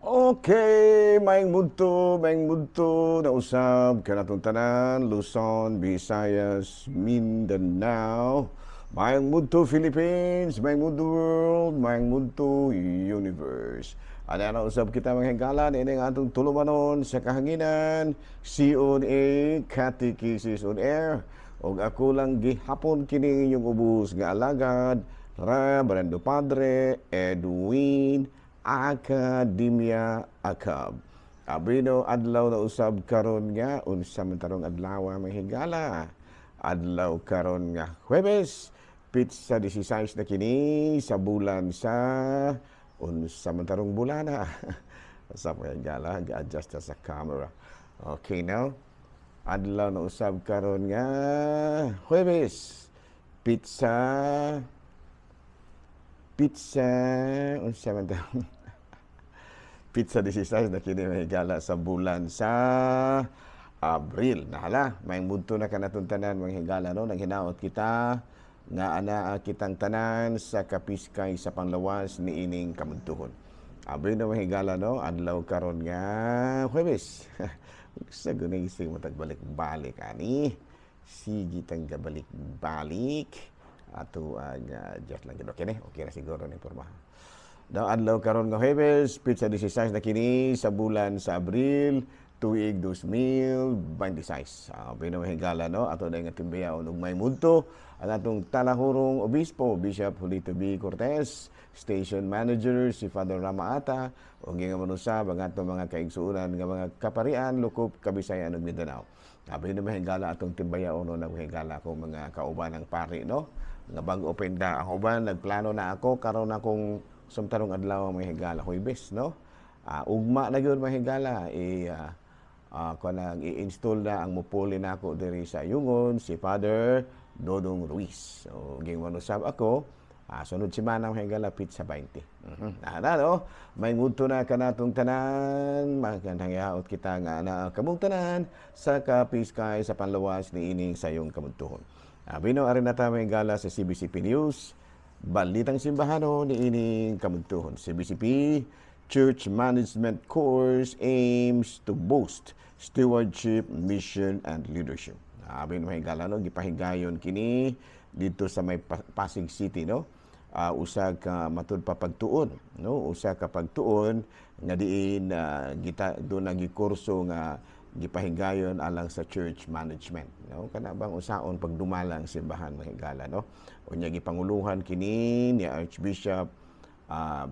Okay, maayong budto na usab kanatong tanan, Luzon, Visayas, Mindanao, maayong budto Philippines, maayong budto world, maayong budto universe. Ana na usab kita, mga higala, ini ang atong tulumanon sa kahanginan, COA Catechesis on Air. Og ako lang gihapon kini inyong ubos nga alagad, Reverendo Padre Edwin Academia Acab. Abino, adlaw na usab karon nga unsa man tarong adlaw, mga higala? Adlaw karon nga Huwebes, pitsa 16 na kini sa bulan sa, unsa man tarong bulana? Sa mga higala, ga-adjust na sa camera. Okay now. Adlaw na usab karon nga Huwebes, pitsa unsa man tarong, pitsa 16 na kini, mga higala, sa bulan sa Abril. Nahala, maayong budto na kanatong tanan, mga higala, no? Naghinaot kita nga anaa kitang tanan sa kapiskay sa panglawas ni ining kamuntuhon. Abi na, mga higala, no, adlaw karon nga Huwebes. Sa gunising matagbalik-balik ani. Sige tang gabalik-balik. Ato ang just lang gid, okay ni. Okay na siguro ni porma. Daw adlaw karon nga Huwebes, pitsa 16 na kini sa bulan sa Abril, tuig 2026. Uh, higala, no, ato na nga timbayaon ug maayong budto ang atong talahurong obispo, Bishop Julito B. Cortez, station manager si Father Ramaata, ug nga manusab ang atong mga kaigsuonan nga mga kaparian lokop Kabisayan ug Mindanao. Abi na, mahigala, atong timbayaon no, naghigala akong mga kauban ng pari, no, nga bag-o penda ang uban. Nagplano na ako karon akong sumtarong adlaw, mga higala, Huwebes, no? Ugma na gyud, mga higala, i kanang i-install na ang mupuli nako diri sa Yungon, si Father Dodong Ruiz. So ging manusab ako sunod semana, mga higala, pitsa 20. Na, no? Maayong budto na kanatong tanan, magandang kita nga na kamong tanan sa kapiskay sa panlawas ni ining sayong kamuntuhon. Bino arin na ta, mga higala, sa CBCP News. Balitang simbahano ni ining kamuntuhon. CBCP Church Management Course aims to boost stewardship, mission, and leadership. Abi, mga higala, no, gipahigayon kini dito sa may Pasig City, no? Usa ka matud pa pagtuon, no? Usa ka pagtuon nga diin gita do nagikurso nga gipahigayon alang sa church management, no? Kana bang usaon pagdumala ang simbahan, mga higala, no? Unya gipanguluhan kini ni Archbishop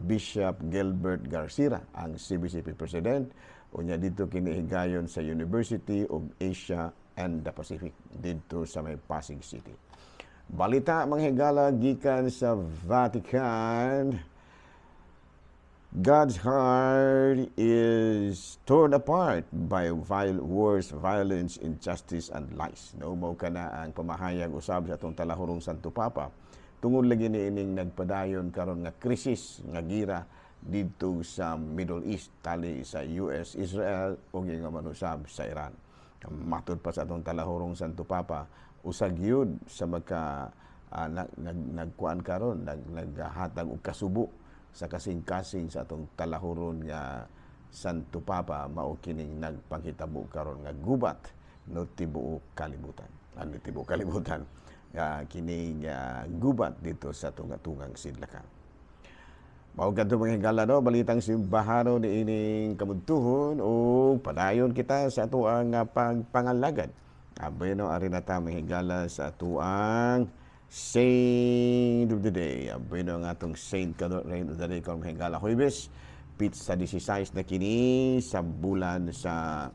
Bishop Gilbert Garcia, ang CBCP President. Unya dito kini higayon sa University of Asia and the Pacific didto sa may Pasig City. Balita, mga higala, gikan sa Vatican. God's heart is torn apart by vile wars, violence, injustice, and lies. No, mao kana ang pamahayag usab sa atong talahurong Santo Papa tungod lagi ni ining nagpadayon karon nga krisis nga gira didto sa Middle East, tali sa US, Israel ug nga manusab sa Iran. Matud pa sa atong talahurong Santo Papa, usag yun sa magka nag, nag nagkuan karon, naghatag og kasubo sa kasing-kasing sa atong talahuron nga Santo Papa mao kining nagpanghitabo karon nga gubat no tibuok kalibutan. Ano tibuok kalibutan? Kining gubat dito sa tunga-tungang sidlakan. Mao kadto, mga higala, no, balitang simbahano ni ining kamuntuhon o padayon kita sa atoang pagpangalagad. Abay no, ari na ta, mga higala, sa atoang Saint of the Day. Abay no, ang atong Saint of the Day karon, mga higala, Huwebes, pitsa 16 na kini sa bulan sa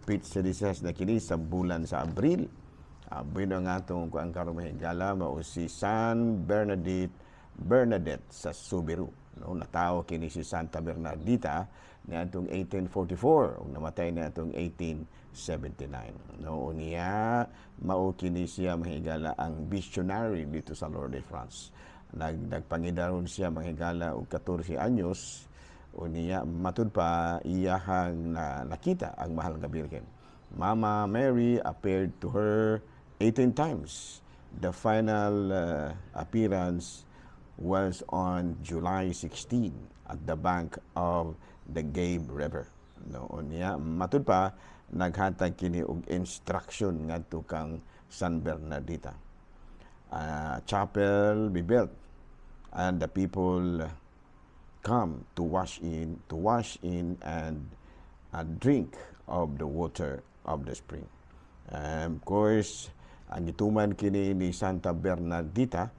pitsa 16 na kini sa bulan sa Abril. Abay no, ang atong kuan karon, mga higala, mao si San Bernadette sa Soubirous. No, natawo kini si Santa Bernardita niadtong 1844 ug namatay niadtong 1879. No, unya mao kini siya, mga higala, ang missionary dito sa Lourdes, France. Nagpangidaron siya, mga higala, og 14 anyos. Unya matud pa iyahang na, nakita ang mahal nga Birhen. Mama Mary appeared to her 18 times. The final appearance was on July 16 at the bank of the Gave River. No, unya matud pa naghatag kini og instruction ngadto kang San Bernardita. Chapel be built and the people come to wash in and drink of the water of the spring. And of course, ang gituman kini ni Santa Bernardita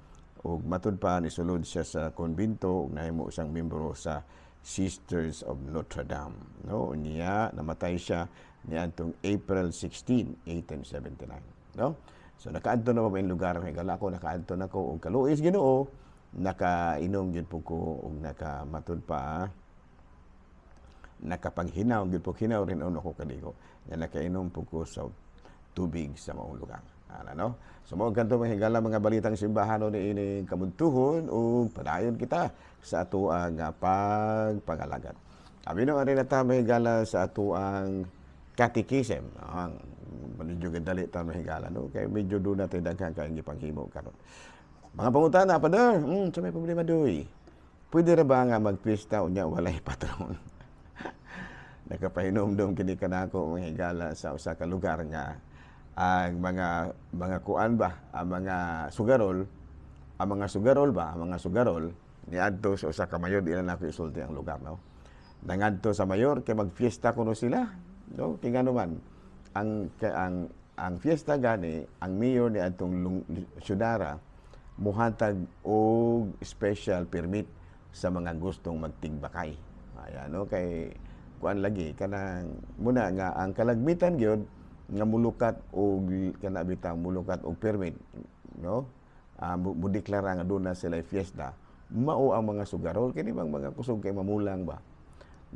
ug matud pa nisulod siya sa konbento ug nahimo siyang membro sa Sisters of Notre Dame. No, niya namatay siya niadtong April 16, 1879, no? So nakaadto na ba yung lugar, higala ko nakaadto na ko og kaluoy Ginoo, nakainom gyud po ko ug nakamatud pa nakapanghinaw gyud po, hinaw rin ako kaligo nga nakainom po ko sa tubig sa maong lugar. Ana, no? So mao kanto, mga higala, mga balitang simbahan no ni ining kamuntuhon ug padayon kita sa atoang pagpangalagad. Abi no ari na ta, mga higala, sa atoang catechism. Ang medyo gadali ta, mga higala, no, kay medyo duna tay daghan kay gipanghimo karon. Mga pangutana, Father, sa may problema doy. Pwede ra ba nga magpista unya walay patron? Nakapahinomdom kini kanako, mga higala, sa usa ka lugar nga ang mga kuan ba, ang mga sugarol ba, ang mga sugarol niadto sa usa ka mayor. Di na nako isulti ang lugar, no. Nangadto sa mayor kay magfiesta kuno sila, no, kay ngano man ang fiesta gani, ang mayor ni adtong syudara muhatag og special permit sa mga gustong magtigbakay. Ayan, no, kay kuan lagi kanang muna nga ang kalagmitan gyud nga mulukat og kana bitang mulukat og permit, no, mudeklara nga doon na sila fiesta, mao ang mga sugarol kini bang mga kusog kay mamulang ba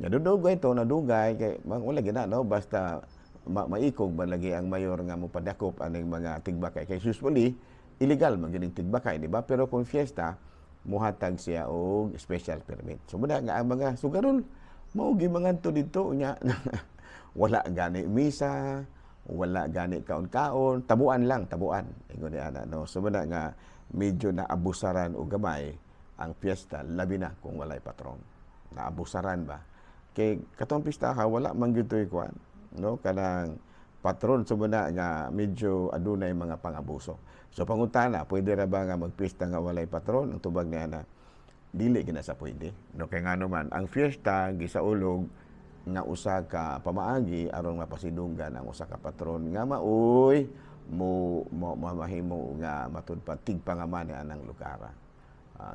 nya dudugay to nadugay kay mang wala gina, no, basta maikog ba lagi ang mayor nga mopadakop aning mga tigbakay kay usually illegal man gyud tigbakay, di ba? Pero kung fiesta, muhatag siya og special permit. So muna nga ang mga sugarol mao gyud mangadto didto nya wala gani misa, wala gani kaon-kaon, tabuan lang, tabuan. Ingon ni ana, no. So muna nga medyo naabusaran og gamay ang fiesta, labi na kung walay patron. Naabusaran ba? Kay katong pistaha wala man gyud toy kuan, no, kanang patron. So muna nga medyo adunay mga pangabuso. So pangutana, pwede ra ba nga magpista nga walay patron? Ang tubag niya na dili gina sa pwede. No, kay ngano man ang fiesta gisaulog nga usa ka pamaagi aron mapasidunggan ang usa ka patron nga maoy mo mamahimo nga matud pa tigpangaman ni anang lugar.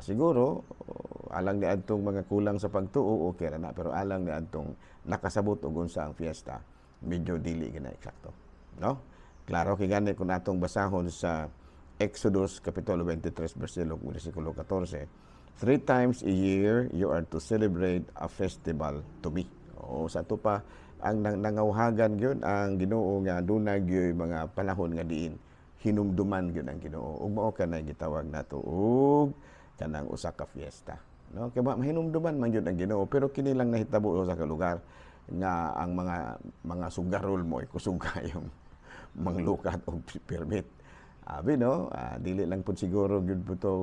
Siguro alang ni adtong mga kulang sa pagtuo, okay ra na, pero alang ni adtong nakasabot og unsa ang fiesta, medyo dili gina eksakto, no? Klaro kay gani kung atong basahon sa Exodus kapitulo 23 versikulo 14, "Three times a year you are to celebrate a festival to me." O sa ato pa ang nangawhagan gyud ang Ginoo nga dunay gyud mga panahon nga diin hinumduman gyud ang Ginoo ug mao kanay gitawag nato og kanang usa ka fiesta, no, kay mahinumduman man gyud ang Ginoo. Pero kini lang nahitabo sa ka lugar nga ang mga sugarol mo kusog kayong manglukat og permit. Abi no, dili lang pud siguro gyud po to,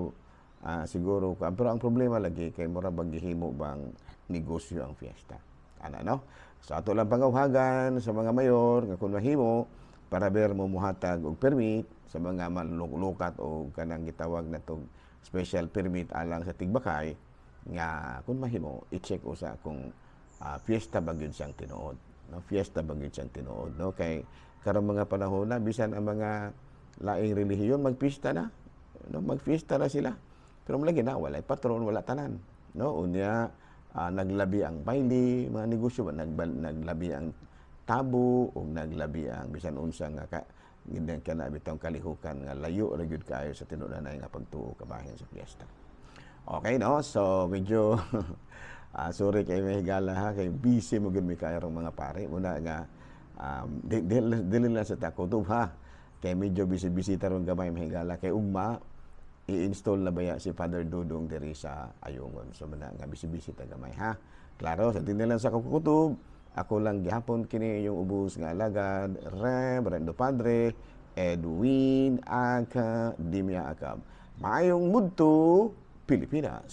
siguro pero ang problema lagi kay mura bang gihimo bang negosyo ang fiesta ana, no. So ato lang pangawhagan sa mga mayor nga kung mahimo para ber mo muhatag og permit sa mga manluklukat o kanang gitawag na tog special permit alang sa tigbakay, nga kung mahimo i-check usa kung fiesta ba gyud siyang tinuod, no, fiesta ba gyud siyang tinuod, no, kay karong mga panahon na bisan ang mga laing relihiyon magpista na, no, magfiesta na sila, pero lagi na walay patron, wala tanan, no. Unya naglabi ang baili, mga negosyo ba, naglabi ang tabo ug naglabi ang bisan unsa nga ka kana bitong kalihukan nga layo ra gyud kaayo sa tinud-anay nga pagtuo kabahin sa fiesta. Okay, no? So medyo sorry kay may higala ha, kay busy mo gyud mi kaayong mga pare. Muna nga dili lang sa takutob ha. Kay medyo busy-busy taron gamay, mahigala, kay ugma i-install na baya si Father Dudong diri sa Ayungon. So muna nga busy-busy ta gamay ha. Klaro, sa tindi lang sa kukutob, ako lang gihapon kini yung ubos nga alagad, Reverendo Padre Edwin Academia Acab. Maayong mudto, Pilipinas.